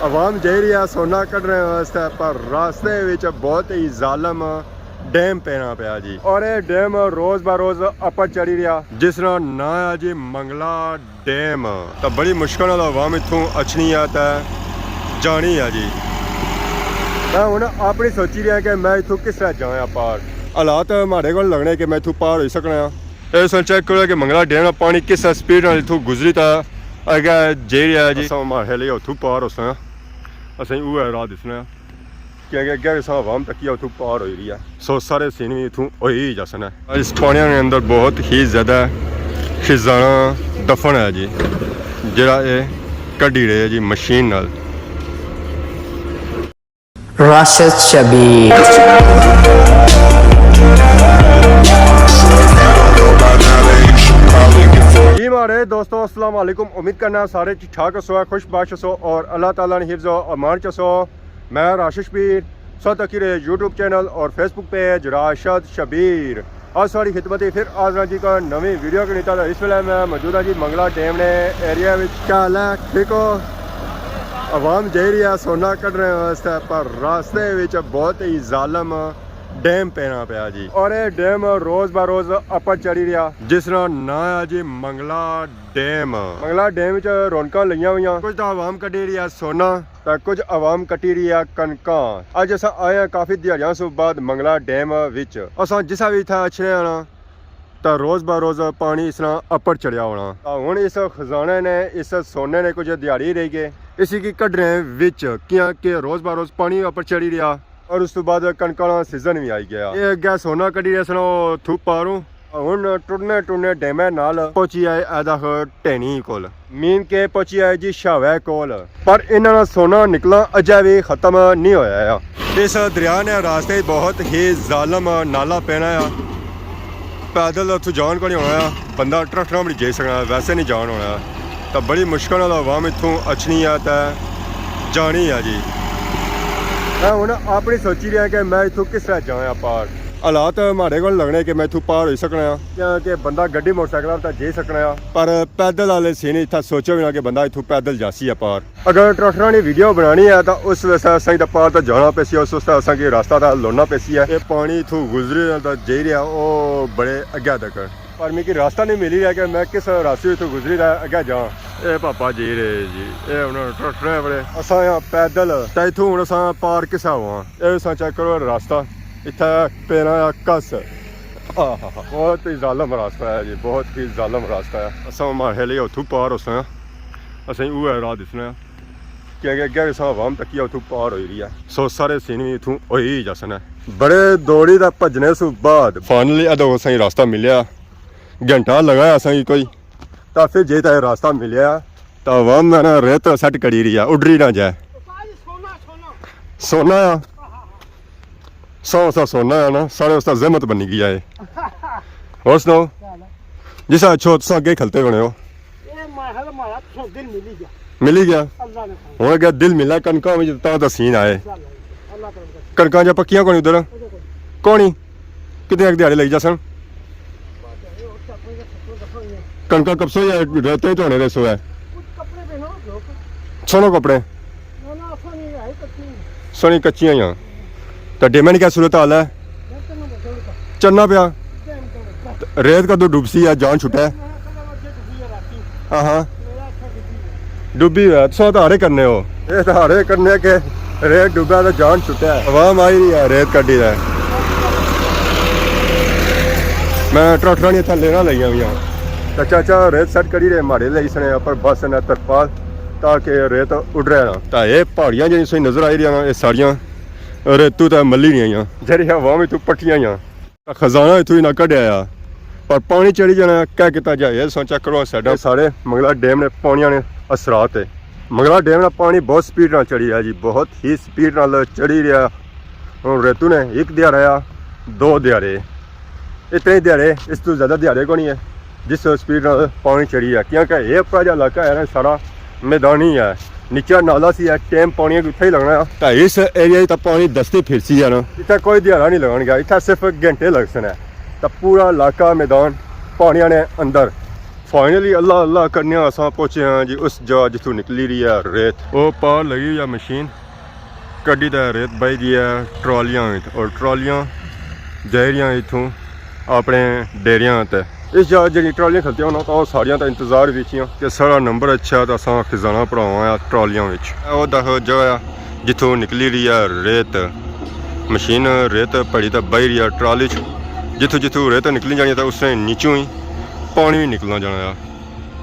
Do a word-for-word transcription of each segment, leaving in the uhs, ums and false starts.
عوام جائی رہی ہے سونا کڈنے واسطے، پر راستے وچ بہت ہی ظالم ڈیم پینا پیا جی، اور یہ ڈیم روز بہ روز اپر چڑھی رہیا، جس نا نام ہے جی منگلا ڈیم۔ تو بڑی مشکل نال عوام اتھوں اچھنی ہے تے جانی ہے جی۔ میں ہن اپنی سوچی رہیا کہ میں اتھوں کس طرح جاواں پار۔ حالات ماڑے کول لگنے کہ میں اتھوں پار ہوئی سکنا ہاں۔ اے سن چیک کرو کہ منگلا ڈیم نا پانی کس سپیڈ نال اتھوں گزری تا اگے جائی رہیا جی۔ اساں ماڑے لیے اتھوں پار ہوساں، اساں اوہ راہ دسنا ہے، کیونکہ اگے اساں عوام تکی اتھوں پار ہوئی رہی ہے۔ سو سارے سین وی اتھوں ہوئی ہی جاسن ہے۔ اس پانیاں نے اندر بہت ہی زیادہ خزانہ دفن ہے جی، جڑا اے کڈی رہے جی مشین نال۔ راشد شبیر۔ جی ماڑے دوستو، السلام علیکم۔ امید کرنا سارے ٹھیک ٹھاک ہسو، خوش باش ہسو اور اللہ تعالیٰ نے حفظ و امان چ ہسو۔ میں راشد شبیر، سو تکی رہے یوٹیوب چینل اور فیس بک پیج راشد شبیر۔ آج ساری خدمت پھر حاضر ہاں جی کا نویں ویڈیو کے نیتا تھا۔ اس ویلے میں موجود ہاں جی منگلا ڈیم نے ایریا وچ۔ کیا حال ہے؟ ٹھیک ہو؟ عوام جائی رہی ہے سونا کڈنے واسطے، پر راستے وچ بہت ہی ظالم ڈیم پینا پیا جی، اور یہ ڈیم روز بہ روز اپر چڑھی رہیا، جس نا نام ہے جی منگلا ڈیم۔ منگلا ڈیم وچ رونقاں لگیاں ہوئیاں، کچھ تو عوام کڈی رہی ہے سونا، تے کچھ عوام کٹی رہی ہے کنکاں۔ اج اساں آئے ہاں کافی دیہاڑیاں سوں بعد منگلا ڈیم وچ۔ اساں جسا وی اتھا اچھنے آں نا، تے روز بہ روز پانی اس طرح اپر چڑھیا ہونا۔ تے ہن اس خزانے نے، اس سونے نے کچھ دیہاڑی رہی گئے، اسی کی کڈنے وچ، کیاں کہ روز بہ روز پانی اپر چڑھی رہیا اور اس تو بعد کنکاں نا سیزن وی آئی گیا۔ اے اگے سونا کڈی رہے سن، او تھو پاروں۔ ہن ٹرنے ٹرنے ڈیمے نال پہنچی آئے ایداخ ٹہنی کول، مین کے پہنچی آئے جی شہوے کول، پر انہاں نا سونا نکلنا اجے وی ختم نہیں ہویا ہے۔ اس دریا نے راستے بہت ہی ظالم نالا پینا ہے، پیدل اتھوں جان کو نہیں ہونا ہے، بندہ ٹرٹنا بھی جائی سکنا ہے، ویسے نہیں جان ہونا ہے۔ تاں بڑی مشکل نال عوام اتھوں اچھنی ہے تے جانی ہے جی۔ میں ہن اپنی سوچی رہیا کہ میں اتھوں کس طرح جاواں پار۔ حالات ماڑے کول لگنے کہ میں اتھوں پار ہوئی سکنا ہاں، کیونکہ بندہ گڈی موٹر سائیکل تے جائی سکنا ہاں، پر پیدل والے سین اتھا سوچو بھی نہ کہ بندہ اتھوں پیدل جاسی ہے پار۔ اگر ٹریکٹراں نی ویڈیو بنانی ہے تاں اس واسطے اساں کی تاں پار تاں جانا پیسی، اس واسطے اساں کی راستہ تاں لونا پیسی ہے۔ اے پانی اتھوں گزری رہیا تاں جائی رہیا او بڑے اگے تک۔ پر میکی راستہ نہیں ملی رہیا کہ میں کس راستے اتھوں گزری رہیا اگے جاں۔ اے پاپا جی رہے جی، اے ہن ٹریکٹر ہے بڑے۔ اساں آں پیدل، تے اتھوں ہن اساں پار کسا ہوواں؟ اے اساں چیک کرو راستہ، اتھا پینا ہے کس۔ آہا، بہت ہی ظالم راستہ ہے جی، بہت ہی ظالم راستہ ہے۔ اساں ماڑے لیے اتھوں پار ہوساں، اساں اوہ راہ دسنا ہے۔ کیونکہ اگے اساں عوام تکی اتھوں پار ہوئی رہی ہے۔ سو سارے سین وی اتھوں ہوئی ہی جاسن ہے۔ بڑے دوڑی دا بھجنے سوں بعد فائنلی ادھو اساں کی راستہ ملیا۔ گھنٹہ لگا ہے اساں کی کوئی۔ تاں پھر جے تاں راستہ ملیا۔ تاں عوام میں نا ریت سیٹ کری رہی ہے، اڈری نہ جائے۔ سونا آ۔ سو سا سونا ہے نا، سارے اس دا زحمت بنی گیا ہے۔ اور سناؤ؟ جس اچھو تساں اگے کھلتے ہونے ہو۔ اے ماحول ماڑا تساں دل ملی گیا۔ ملی گیا؟ اللہ نے۔ ہن اگے دل ملا کنکاں وچ تاں دا سین آئے۔ اللہ کرم کرے۔ کنکاں جا پکیاں کونی ادھر؟ ادھر کونی۔ کونی؟ کتنے ایک دیہاڑے لگی جاسن؟ کنکاں کپسو یا ریتے تو ہونے ریسو ہے؟ کچھ کپڑے پہنو لوگ۔ چھوڑو کپڑے۔ نہ، نہ، اساں نہیں، ہے کچی۔ سنی کچیاں ہی ہاں۔ تے ڈیمے نی کیا صورت حال ہے؟ چلنا پیا۔ ریت کدوں ڈبسی ہے، جان چھٹے۔ ہاں ہاں۔ ڈبی ہویا، تساں تہاڑے کرنے ہو۔ اے تہاڑے کرنے کہ ریت ڈبے تے جان چھٹے۔ عوام آئی رہی ہے ریت کڈی رہے۔ میں ٹریکٹراں نی اتھا لینا لگیاں ہوئیاں۔ تے چاچا ریت سیٹ کری رہے، ماڑے لئی سنے اپر بس نے ترپال تاکہ ریت اڈرے نا۔ تے اے پہاڑیاں جیہڑیاں تساں نظر آئی رہیاں نا، اے ساریاں ریتو تے ملی نی آئیاں۔ جیہڑی عوام اتھوں پٹیاں آئیاں۔ خزانہ اتھوں ہی نہ کڈیا آیا، پر پانی چڑھی جانا، کیا کیتا جائے؟ اے سوچا کرو سائیڈاں۔ اے سارے منگلا ڈیم نے پانیاں نے اثرات ہے۔ منگلا ڈیم نا پانی بہت سپیڈ نال چڑھی رہیا جی، بہت ہی سپیڈ نال چڑھی رہیا۔ ہن ریتو نے ایک دیہاڑا آیا، دو دیہاڑے، اتنے دیہاڑے، اس تو زیادہ دیہاڑے کونی ہے جس سپیڈ نال پانی چڑھی ہے، کیونکہ اے اپرا جا علاقہ ہے نا سارا میدانی ہے۔ نیچا نالا سی ہے، ٹائم پانی اتھے ہی لگنا ہے۔ تے اس ایریا تے پانی دستی پھرسی ہے نا۔ اتھے کوئی دیہاڑا نہیں لگن گیا، اتھے صرف گھنٹے لگ سن ہے۔ تے پورا علاقہ میدان پانیاں نے اندر۔ فائنلی اللہ اللہ کرنے اساں پہنچے ہاں جی اس جا جتھوں نکلی رہی ہے ریت۔ او پار لگی ہوئی ہے مشین، کڈی تے ریت بائی دی ہے ٹرالیاں وچ، اور ٹرالیاں جائی رہیاں اتھوں اپنے ڈیریاں تے۔ اس جا جڑی ٹرالیاں کھلتیاں ہونا تاں او ساریاں تے انتظار وچ ہیاں کہ ساڑا نمبر اچھا تاں اساں خزانہ پڑھاواں ہے ٹرالیاں وچ۔ اے او دکھ جا ہے جتھوں نکلی رہی ہے ریت، مشین ریت پڑی تے بائی رہی ہے ٹرالی چ۔ جتھوں جتھوں ریت نکلی جانی ہے تاں اس نے نیچوں ہی پانی وی نکلنا جانا ہے۔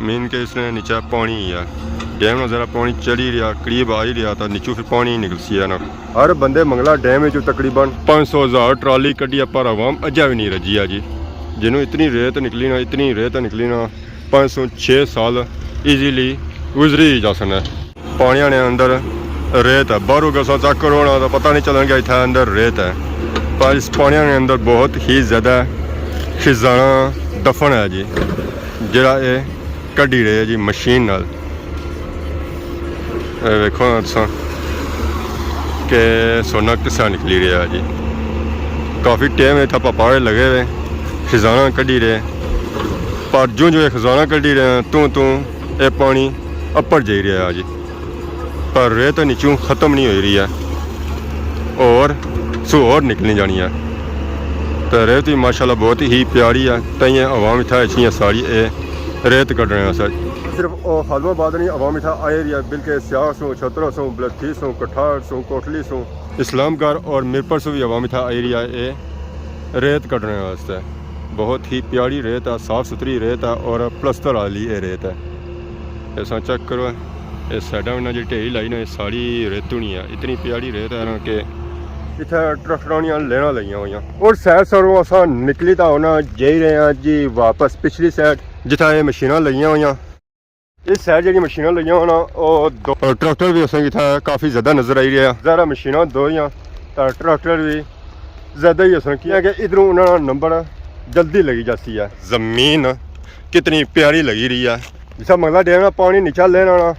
مین کہ اس نے نیچے پانی ہی ہے۔ ڈیم نا ذرا پانی چڑھی رہیا، قریب آئی رہیا تاں نیچوں پھر پانی ہی نکلسی ہے نا۔ ہر بندے منگلا ڈیم وچ تقریباً پانچ سو ہزار ٹرالی کڈی ہے، پر عوام اجے وی نہیں رجی ہے جی۔ جنوں اتنی ریت نکلی نا، اتنی ریت نکلی نا، پانچ سو چھ سال ایزیلی گزری ہی جاسن ہے۔ پانیاں نے اندر ریت ہے، باہروں کہ اساں چیک کرو نا تاں پتہ نہیں چلن گیا اتھا اندر ریت ہے، پر اس پانیاں نے اندر بہت ہی زیادہ خزانہ دفن ہے جی، جڑا اے کڈی رہے جی مشین نال۔ اے ویکھو نا تساں کہ سونا کس طرح نکلی رہیا ہے جی۔ کافی ٹائم اتھا پپاڑے لگے ہوئے، خزانہ کڈی رہے، پر جوں جوں اے خزانہ کڈی رہے ہیں توں توں اے پانی اپر جائی رہیا ہے جی۔ پر ریت نیچوں ختم نہیں ہوئی رہی ہے، اور سو اور نکلنی جانی ہے۔ تے ریت بھی ماشاءاللہ بہت ہی پیاری ہے، تائیں عوام اتھا اچھنی ہے ساری اے ریت کڈنے واسطے۔ صرف او خادم آباد نہیں عوام اتھا آئی رہی ہے، بلکہ سیاح سوں، چھترو سوں، بلٹھی سوں، کٹھار سوں، کوٹلی سوں، اسلام گڑھ اور میرپور سوں بھی عوام اتھا آئی رہی ہے اے ریت کڈنے واسطے۔ بہت ہی پیاری ریت ہے، صاف ستھری ریت ہے اور پلستر والی اے ریت ہے۔ اساں چیک کرو، اے سائیڈاں وچ نہ جی ڈھیری لائی نا، اے ساری ریت ہونی ہے۔ اتنی پیاری ریت ہے نا کہ اتھے ٹریکٹراں نیاں لیناں لگیاں ہوئیاں۔ اور سائیڈ سروں اساں نکلی تاں ہونا جائی رہے ہیں جی واپس پچھلی سائیڈ، جتھا اے مشیناں لگیاں ہوئیاں۔ اس سائیڈ جیہڑیاں مشیناں لگیاں ہونا، او دو ٹریکٹر بھی اساں کی اتھا کافی زیادہ نظر آئی رہے ہیں۔ ذرا مشیناں دو ہیاں، تاں ٹریکٹر بھی زیادہ ہی اساں، کیونکہ ادھروں انہاں نا نمبر جلدی لگی جاسی ہے۔ زمین کتنی پیاری لگی رہی ہے۔ جسا منگلا ڈیم نا پانی نیچا لینا نا،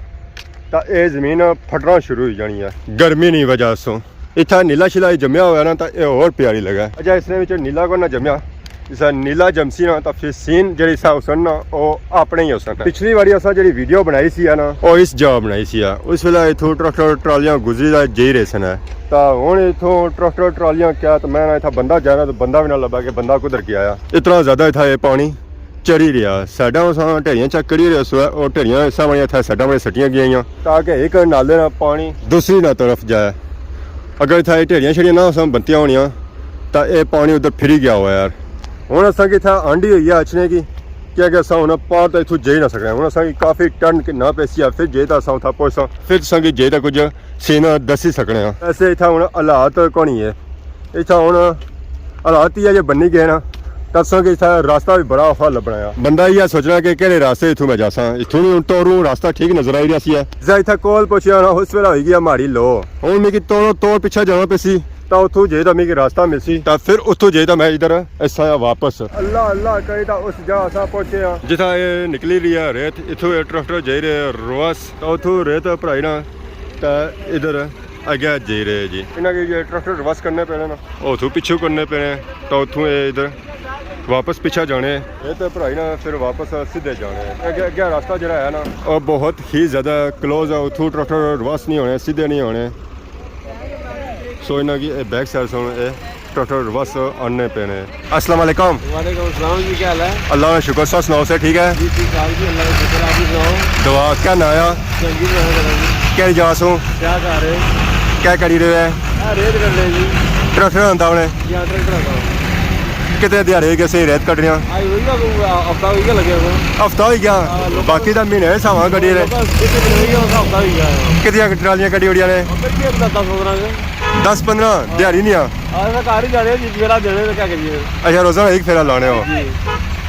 تاں اے زمین پھٹنا شروع ہوئی جانی ہے گرمی نی وجہ سوں۔ اتھا نیلا شیلا ہی جمیا ہویا نا، تاں اے ہور پیاری لگا۔ اجا اس نے وچ نیلا کوئی نہ جمیا، جسا نیلا جمسی نا، تاں پھر سین جیہڑی سا حسن نا، او اپنے ہی حسن ہے۔ پچھلی واری اساں جیہڑی ویڈیو بنائی سی ہے نا، او اس جا بنائی سی ہے۔ اس ویلے اتھوں ٹریکٹر ٹرالیاں گزری دا جائی رہے سن۔ تاں ہن اتھوں ٹریکٹر ٹرالیاں کیا، تاں میں نا اتھا بندہ جانا، تاں بندہ وی نہ لبھا کہ بندہ کدھر گیا آ۔ اتنا زیادہ اتھا اے پانی چڑھی رہیا۔ سائیڈاں اساں ڈھیریاں چیک کری رہے سو، او ڈھیریاں اساں بڑیاں اتھا سائیڈاں بڑیاں سٹیاں گئیاں، تاکہ ایک نالے نا پانی دوسری نہ طرف جائے۔ اگر اتھا اے ڈھیریاں شیریاں نہ اساں بنتیاں ہونیاں، تاں اے پانی ادھر پھری گیا ہوا یار۔ ہن اساں کی اتھا آنڈی ہوئی ہے اچھنے کی، کیونکہ اساں ہن پار تاں اتھوں جائی نہ سکنے۔ ہن اساں کی کافی ٹرن کرنا پیسی ہے، پھر جائی تاں اساں اتھا پہنچساں، پھر تساں کی جائی تاں کچھ سین دسی سکنے آں۔ ویسے اتھا ہن حالات کونی ہے، اتھا ہن حالات ایہہ جے بنی گئے نا، تاں تساں کی اتھا راستہ وی بڑا اوکھا لبنا آ۔ بندہ ایہہ سوچنا کہ کہڑے راستے اتھوں میں جاساں، اتھوں وی ہن توروں راستہ ٹھیک نظر آئی رہیا سی ہے۔ جسا اتھا کول پہنچیا نا، اس ویلے ہوئی گیا ماڑی لو۔ ہن میکی توروں تور پچھے جانا پیسی، تاں اتھوں جائی تاں میکی راستہ ملسی، تاں پھر اتھوں جائی تاں میں ادھر اس طرح واپس۔ اللہ اللہ کری تاں اس جا اساں پہنچے ہاں۔ جتھا اے نکلی رہی ہے ریت، اتھوں اے ٹریکٹر جائی رہے رواس، تاں اتھوں ریت بھرائی نا، تاں ادھر اگے جائی رہے جی۔ انہاں کی یہ ٹریکٹر ریورس کرنے پینے نا۔ او اتھوں پچھوں کرنے پینے، تاں اتھوں اے ادھر واپس پچھے جانے۔ اے تے بھرائی نا پھر واپس سیدھے جانے۔ اگے، اگے راستہ جڑا ہے نا، او بہت ہی زیادہ کلوز ہے، اتھوں ٹریکٹر ریورس نہیں ہونے، سیدھے نہیں ہونے۔ سو انہاں کی اے بیک سائیڈ سن اے ٹریکٹر ریورس آننے پینے۔ السلام علیکم۔ وعلیکم السلام جی، کیا حال ہے؟ اللہ کا شکر، سر سناؤ، سر ٹھیک ہے؟ جی ٹھیک ٹھاک جی، اللہ کا شکر، آپ بھی سناؤ؟ دعا، کیا نام ہے؟ جہانگیر نام ہے میرا جی۔ کہڑی جگہ سوں؟ کیا کر رہے؟ کیا کری رہے ہو؟ ہاں، ریت کر رہے ہیں جی۔ ٹریکٹر آندا ہونے؟ جی ہاں، ٹریکٹر آندا ہونے۔ کتنے دیہاڑے ہوئی گئے سے ریت کڈنیاں؟ آج ہوئی گیا، کوئی ہفتہ ہوئی گیا لگے ہوئے۔ ہفتہ ہوئی گیا؟ ہاں، لوکل باقی دا مہینے ساواں کڈی رہے۔ لوکل جتنے دن ہوئی گیا، اس ہفتہ ہوئی گیا ہے۔ کتنیاں ٹرالیاں کڈی اڑیاں نے؟ کڈی ہے دس پندرہ کے۔ دس پندرہ؟ ہاں۔ دیہاڑی نہیں آ؟ آج میں گھر ہی جانے جی، پھیرا دینے تے کیا کریے؟ اچھا، روزانہ ایک پھیرا لانے ہو؟ جی۔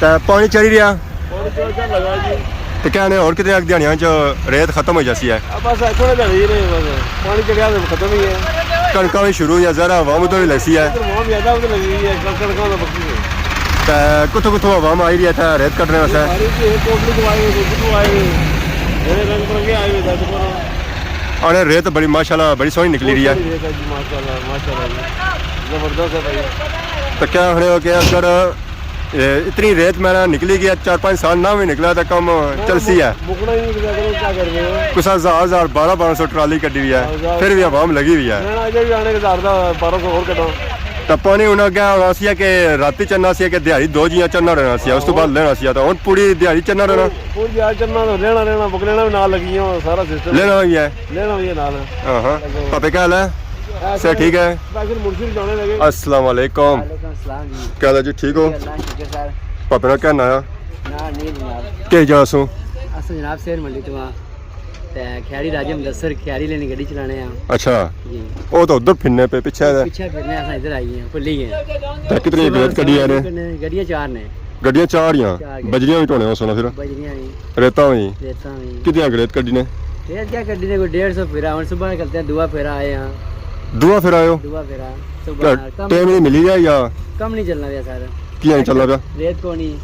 تے پانی چڑھی رہیا؟ پانی چڑھا چڑھا لگا جی۔ تے کہنے اور کتنے اک دیہاڑیاں چ ریت ختم ہوئی جاسی ہے؟ آ بس تھوڑا جہاں ہی رہے بس۔ پانی چڑھیا تے ختم ہی ہے۔ کنکاں وی شروع ہوئی ہے، ظاہر ہے عوام ادھر وی لگسی ہے۔ ادھر عوام زیادہ ادھر لگی ہوئی ہے، کن-، کنکاں دا پکی ہے۔ تے کتھوں کتھوں عوام آئی رہی ہے اتھے ریت کڈنے واسطے؟ سارے جی، اے کوٹلی تو آئے ہوئے، کتھوں آئے ہوئے، جڑے رنگ برنگے آئے ہوئے، دس بارہ۔ اڑے ریت بڑی ماشاءاللہ بڑی سوہنی نکلی رہی ہے۔ بہت سوہنی ریت ہے جی، ماشاءاللہ، ماشاءاللہ جی۔ زبردست ہے بھائی۔ تو کیا آخنے ہو کہ اگر اے، اتنی ریت میں نکلی گیا، چار پانچ سال نہ بھی نکلا تو کم چلسی ہے۔ مکنا ہی نہیں، کیا کریں، کیا کریں۔ کسا ہزار ہزار، بارہ بارہ سو ٹرالی کڈی ہوئی ہے، ہزار۔ پھر بھی عوام لگی ہوئی ہے۔ لینا اجے بھی آنے کے ہزار دا بارہ سو اور کڈو۔ تو پانی ہن اگے ہونا سی کہ راتی چڑھنا سی کہ دیہاڑی دو جیاں چڑھنا رہنا سی، اس تو بعد لینا سی، تو ہن پوری دیہاڑی چڑھنا رہنا۔ پوری دیہاڑی چڑھنا تو لینا رہنا، مکلینا بھی نال لگی ہوئی، سارا سسٹم لینا ہوئی ہے۔ لینا ہوئی ہے نال۔ ہاں ہاں۔ پاپے کیا حال ہے؟ سب ٹھیک ہے؟ بس پھر مرشد جانے لگے۔ السلام علیکم۔ وعلیکم السلام جی۔ کیا حال ہے جی، ٹھیک ہو؟ جی، اللہ شکر سر۔ پاپے نا کیا ناں آ؟ ناں نہیں جناب۔ کہہ جا سو؟ اساں جناب سیر منڈی تو ہاں۔ تے کھیاری راجے مدثر کھیاری لینی گڈی چلانے ہاں۔ اچھا۔ جی۔ او تو ادھر پھرنے پے پچھے دے۔ پچھے پھرنے اساں ادھر آئی ہیں، بھلی گئے۔ تے کتنی صبح ریت کڈی آ نے؟ گڈیاں چار نے۔ گڈیاں چار ہی آں۔ چار گڈیاں۔ بجریاں بھی ٹونے ہو سنا پھر؟ بجریاں بھی۔ ریتاں بھی۔ ریتاں بھی۔ کتنی آ ریت کڈی نے؟ ریت کیا کڈی نے، کوئی ڈیڑھ سو پھیرا، ہن صبح نکلتے ہیں، دعا پھیرا آئے ہاں۔ دعا پھیرا آئے ہو؟ دعا پھیرا۔ صبح کیا نال کم ٹائم نہیں ملی رہا یا؟ کم نہیں چلنا پیا سر۔ کیا نہیں چلنا پیا؟ ریت کونی۔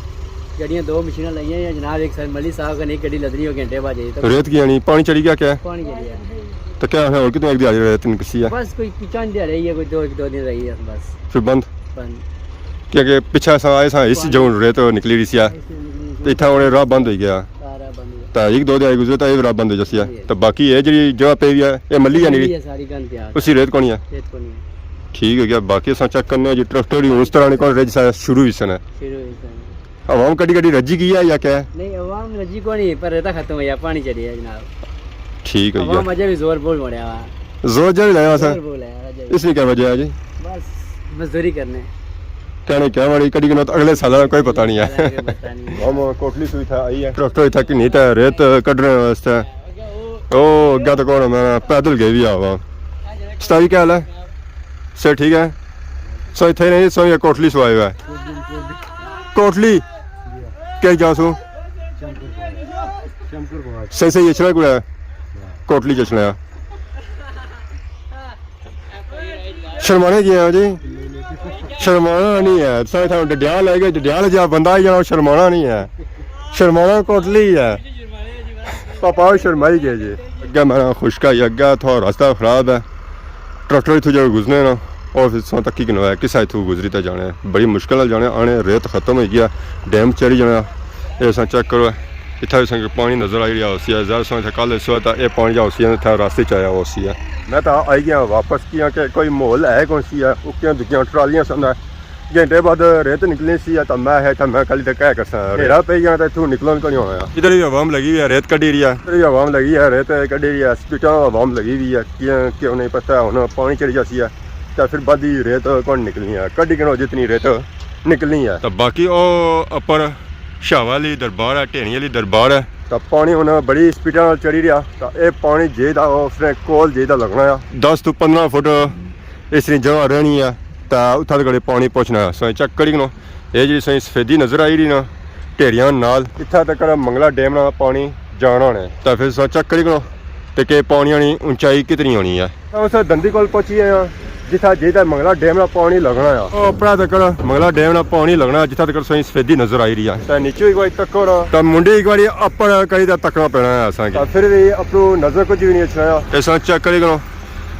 گڈیاں دو مشیناں لائیاں یا جناب، ایک سر ملی صاحب کنے ایک گڈی لدنی ہو گھنٹے بعد جائی تو۔ ریت کی آنی؟ پانی چڑھی گیا کیا؟ پانی چڑھی گیا۔ تو کیا ہے، اور کتنے ایک دیہاڑی ریت نکسی ہے؟ بس کوئی چند دیہاڑے ہی ہے، کوئی دو، ایک دو دن رہی ہے بس۔ پھر بند؟ بند۔ کیونکہ پچھے اساں آئے ساں، اس جگہ ریت نکلی رہی سی آ۔ تے اتھا ہن راہ بند ہوئی گیا۔ سارا بند ہو گیا۔ تے ایک دو دیہاڑے گزرے تے اے راہ بند ہو جاسی آ۔ جی۔ تے باقی اے جڑی جگہ پئی ہوئی ہے، اے ملی ہے نیڑی؟ ملی ہے ساری گند پیاس۔ اسی ریت کونی ہے؟ ریت کونی ہے۔ ٹھیک ہے گیا، باقی اساں چیک کرنے آں جی، ٹریکٹر ہی ہن اس طرح نے کون ریت شروع ہوئی سن۔ شروع ہوئی سن۔ عوام کڈی کڈی رجی گئی ہے یا کیا ہے؟ نہیں، عوام رجی کونی، پر ریتا ختم ہوئی گیا، پانی چڑھی گیا جناب۔ ٹھیک ہے عوام جی۔ اجے بھی زور بول مڑیا ہوا۔ زور جا بھی لایا سا۔ زور بول آیا اجے بھی۔ اس نے کیا وجہ ہے جی؟ بس مزدوری کرنے۔ کہنے کیا ماڑی کڈی کنو اگلے سال کوئی پتہ نہیں ہے۔ پتہ نہیں۔ ہم کوٹلی سوئی تھا آئی ہے۔ ٹریکٹر تھا کہ نہیں تھا ریت کڈنے واسطے۔ او اگا تو کون ہے، میں پیدل گئے بھی آوا۔ استاد جی کیا حال ہے؟ سر ٹھیک ہے؟ سو اتھے نہیں، سو یہ کوٹلی سوائے ہوا ہے۔ کوٹلی؟ کیا جا سو؟ صحیح صحیح اچھنا کوڑا ہے۔ کوٹلی چشنا ہے۔ شرمانے کی ہے جی؟ شرمانا نہیں ہے۔ سارے تھا ڈڈیال آئے گئے، ڈڈیال جا بندہ آئی جانا، شرمانا نہیں ہے۔ شرمانا کوٹلی ہے۔ پاپا شرمائی گئے جی۔ اگے میرا خشکا ہی، اگے تھوڑا راستہ خراب ہے۔ ٹریکٹر اتھوں جدوں گزرنے نا، اور پھر سو تکی کنو ہے، کسا اتھوں گزری تے جانے۔ بڑی مشکل نال جانے آنے، ریت ختم ہوئی گیا، ڈیم چڑھی جانا۔ اے ساں چیک کرو، اتھا بھی ساں پانی نظر آئی رہیا ہوسی ہے، ظاہر ساں اتھا کل اس وقت اے پانی جا ہوسی ہے، اتھا راستے چ آیا ہوسی ہے۔ میں تاں آئی گیا واپس، کیاں کہ کوئی ماحول ہے کون سی ہے، اکیاں دکیاں ٹرالیاں سن ہے۔ گھنٹے بعد ریت نکلنی سی، تاں میں ہے، تاں میں کل تک کہہ کرساں، ریڑا پئی گیا تاں اتھوں نکلن کو نہیں ہونا۔ ادھر بھی عوام لگی ہوئی ہے، ریت کڈی رہی ہے، ادھر بھی عوام لگی ہے، ریت کڈی رہی ہے، سپیٹاں عوام لگی ہوئی ہے، کیاں کیوں نہیں پتہ، ہن پانی چڑھی جاسی ہے، تاں پھر بعد ہی ریت کون نکلنی ہے، کڈی کنو جتنی ریت نکلنی ہے۔ تاں باقی او اپر شاہ والی دربار ہے، ڈھیڑی والی دربار ہے۔ تاں پانی ہن بڑی سپیڈاں نال چڑھی رہیا، تاں اے پانی جے دا اس نے کول جے دا لگنا ہے۔ دس تو پندرہ فٹ اس نی جگہ رہنی ہے، تاں اتھا تک پانی پہنچنا ہے۔ سائیں چیک کری کنو، اے جی سائیں سفیدی نظر آئی رہی نا، ڈھیڑیاں نال، اتھا تک منگلا ڈیم نا پانی جانا ہونا ہے۔ تاں پھر سائیں چیک کری کنو، تے کہ پانی نی اونچائی کتنی ہونی ہے۔ تاں اس دندی کول پہنچی گئے ہاں، جتھا جے تک منگلا ڈیم نا پانی لگنا ہے۔ او اپنا تک منگلا ڈیم نا پانی لگنا ہے، جتھا تک سائیں سفیدی نظر آئی رہی ہے۔ تاں نیچے ایک باری تکو نا۔ تاں منڈی ایک باری اپر کری تاں تکنا پینا ہے اساں کی۔ تاں پھر بھی اپنو نظر کچھ بھی نہیں اچھنا۔ اس طرح چیک کری کنو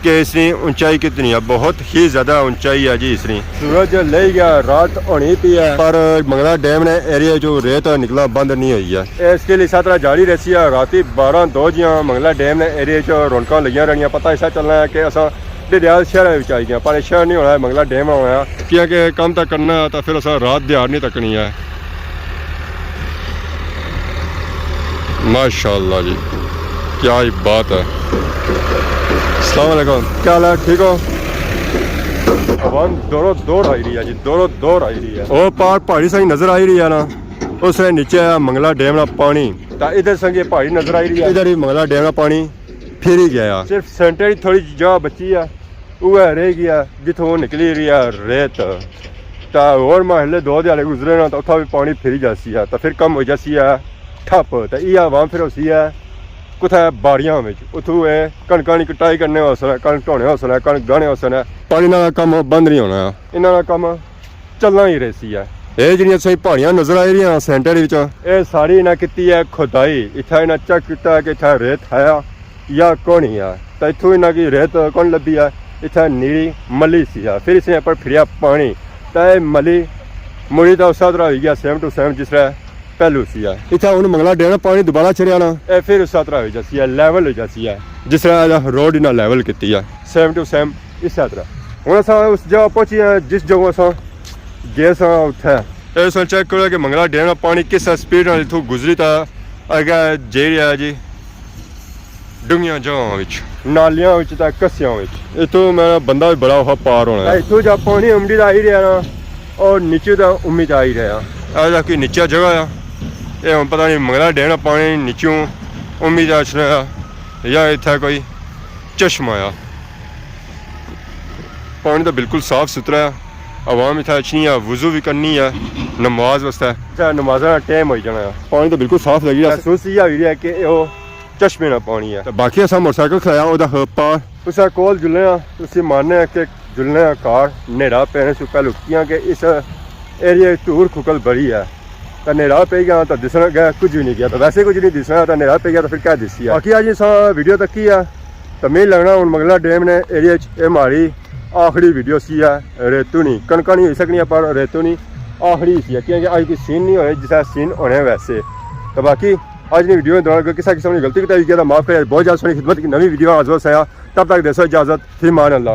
کہ اس نی اونچائی کتنی ہے، بہت ہی زیادہ اونچائی ہے جی اس نی۔ سورج لہی گیا، رات ہونی پئی ہے، پر منگلا ڈیم نے ایریا چوں ریت نکلنا بند نہیں ہوئی ہے۔ اے سٹل اس طرح جاری رہسی ہے، راتی بارہ دو جیاں منگلا ڈیم نے ایریا چ رونقاں لگیاں رہنیاں، پتہ ایسا چلنا ہے کہ اساں ڈڈیال شہر وچ آئی گیا، پر اے شہر نہیں ہونا، اے منگلا ڈیم ہونا۔ کیاں کہ کم تک کرنا ہے تاں پھر اساں رات دیہاڑ نہیں تکنی ہے۔ ماشاءاللہ جی، کیا ہی بات ہے۔ السلام علیکم، کیا حال ہے؟ ٹھیک ہو؟ عوام دورو دور آئی رہی ہے جی، دورو دور آئی رہی ہے۔ او پار پہاڑی سائیں نظر آئی رہی ہے نا، اس نے نیچے ہے منگلا ڈیم نا پانی۔ تاں ادھر سنگے پہاڑی نظر آئی رہی ہے، ادھر ہی منگلا ڈیم نا پانی پھر ہی گیا۔ صرف سینٹر ہی تھوڑی جگہ بچی ہے، اوہ رہ گیا جتھوں نکلی رہی ہے ریت۔ تاں ہور محلے دو دیہاڑے گزرے نا تاں اتھا بھی پانی پھری جاسی ہے، تاں پھر کم ہوئی جاسی ہے ٹھپ۔ تاں ایہہ عوام پھر ہوسی ہے کتھے باڑیاں وچ، اتھوں اے کنکاں نی کٹائی کرنے ہوسن، کنک ڈھونے ہوسن، کنک گانے ہوسن۔ پر انہاں نا کم بند نہیں ہونا، انہاں نا کم چلنا ہی رہسی ہے۔ اے جڑیاں تساں پہاڑیاں نظر آئی رہیاں سینٹر وچ، اے ساری انہاں کیتی ہے کھدائی۔ اتھا انہاں چیک کیتا کہ اتھا ریت ہے یا کونی ہے، تاں اتھوں انہاں کی ریت کون لبھی ہے، اتھا نیری ملی سی ہے۔ پھر اس نے اپر پھریا پانی، تاں اے ملی مڑی تاں اس طرح ہوئی گیا، سیم ٹو سیم جس طرح پہلو سی ہے۔ اتھا ہن منگلا ڈیم نا پانی دوبارہ چڑھیا نا، اے پھر اس طرح ہوئی جاسی ہے، لیول ہوئی جاسی ہے، جس طرح روڈ انہاں لیول کیتی ہے، سیم ٹو سیم اس طرح۔ ہن اساں اس جگہ پہنچی ہیں جس جگہ اساں گئے ساں اتھے۔ اے تساں چیک کرو کہ منگلا ڈیم نا پانی کس سپیڈ نال اتھوں گزری تا اگے جائی رہیا جی ڈونگیاں جاواں وچ، نالیاں وچ تے کسیاں وچ۔ اتھوں میں بندہ بھی بڑا اوکھا پار ہونا ہے۔ اتھوں جا پانی امڑی دا آئی رہیا نا، اور نیچے دا امی دا آئی رہیا۔ اے دا کوئی نیچا جگہ آ، اے ہن پتہ نہیں منگلا ڈیم نا پانی نیچوں امی دا اچھنا آ یا اتھا کوئی چشمہ آ۔ پانی تاں بالکل صاف ستھرا ہے، عوام اتھا اچھنی ہے، وضو بھی کرنی ہے نماز واسطے۔ اتھا نمازاں نا ٹائم ہوئی جانا ہے۔ پانی تاں بالکل صاف لگی رہیا۔ محسوس ایہا ہوئی رہیا کہ او چشمے نا پانی ہے۔ تے باقی اساں موٹر سائیکل کھڑایا، او دا پار۔ اسے کول جلنے آں، اسی مارنے آں کہ جلنے آں کار، نیرا پینے سوں پہلو، کیاں کہ اس ایریا وچ دھوڑ کھکل بڑی ہے۔ تے نیرا پئی گیا تے دسنا گیا کچھ بھی نہیں گیا، تے ویسے کچھ نہیں دسنا، تے نیرا پئی گیا تے پھر کیا دسی ہے۔ باقی اج اساں ویڈیو تکی ہے، تے میں لگنا ہن منگلا ڈیم نے ایریا وچ اے ماڑی آخری ویڈیو سی ہے، ریتو نہیں، کنکا نہیں ہوئی سکنی ہے، پر ریتو نہیں آخری سی ہے، کیونکہ اج کوئی سین نہیں ہونے جس طرح سین ہونے ویسے۔ تے باقی اج نی ویڈیو دوران کوئی کسا قسم نی غلطی کوتاہی ہوئی گیا تاں معاف کرے، بہت زیادہ سوہنی خدمت کی نویں ویڈیو حاضر ہوساں۔ تب تک دیسو اجازت، فی امان اللہ۔